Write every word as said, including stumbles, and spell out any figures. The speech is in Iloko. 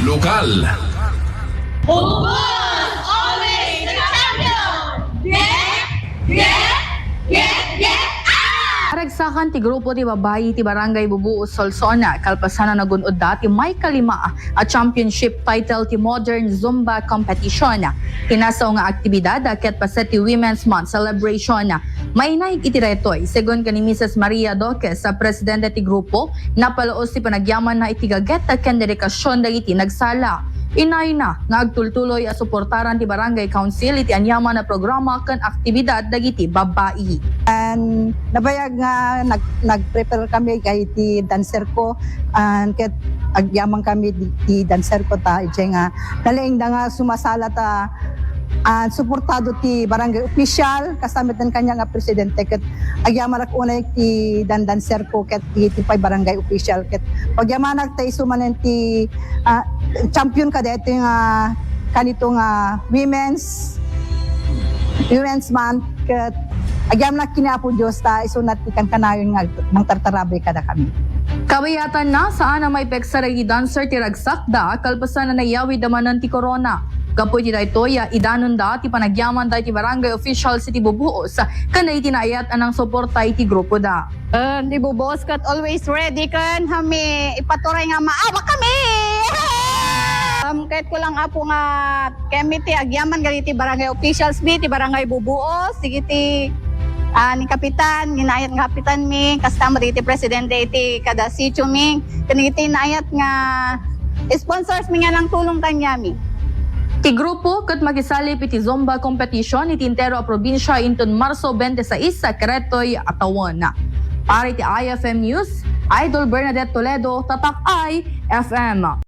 Lokal. Ubos! Always the champion! Get, get, get, get out! Naragsakan ti grupo ti babai ti Barangay Bubuos, Solsona, kalpasan a nagun-odda ti maikalima a championship title ti Modern Zumba Competition. Ti nasaw nga aktibidad ket paset ti Women's Month celebration. Mainaig iti daytoy, segun ken ni Missus Maria Doques, a presidente ti grupo, napaluos ti panagyamanna iti gaget ken dedikasyon dagiti nagsala. Inayna nga agtultuloy a suportaran ti Barangay Council iti aniaman a programa ken aktibidad dagiti babbai. And nabayag nga nag-, nag-prepare kami kay ti dancer ko, and ket agyaman kami di, ti dancer ko ta, idiay nga nalaingda nga sumasala ta, ah, suportado ti barangay official, kasama ten kanya nga presidente, ket agyamanak unay ti dandanser ko ket iti pay barangay official, ket pagyamanak ta isu manen ti, ah, champion kadaytoy nga kanito nga women's, women's month, ket agyamanak ken ni Apo Dios ta isuna ti kankanayon nga mangtartarabay kadakami. Kabayatanna, saan a maipeksa dagiti dancer ti ragsakda, kalpasan a nayawidda manen ti corona. Gapu iti daytoy, idanonda ti panagyaman dagiti barangay officials iti Bubuos ken dagiti naayat a nangsuporta iti grupoda. Eh, di Bubuos ket always ready ken kami ipaturay nga maawak kami. Um, ket kulang, Apo, nga kami ti agyaman dagiti barangay officials mi, ti barangay Bubuos, dagiti, ah, ni Kapitan, ni naayat nga kapitan mi, kasta met dagiti presidente iti kada sitio mi, ken dagiti naayat nga sponsors mi nga nangtulong kaniami. Ti grupo ket makisalip iti Zumba competition iti entero a probinsia inton Marso twenty-six ket daytoy a tawen. Para iti I F M News, Idol Bernadette Toledo, Tatak I F M.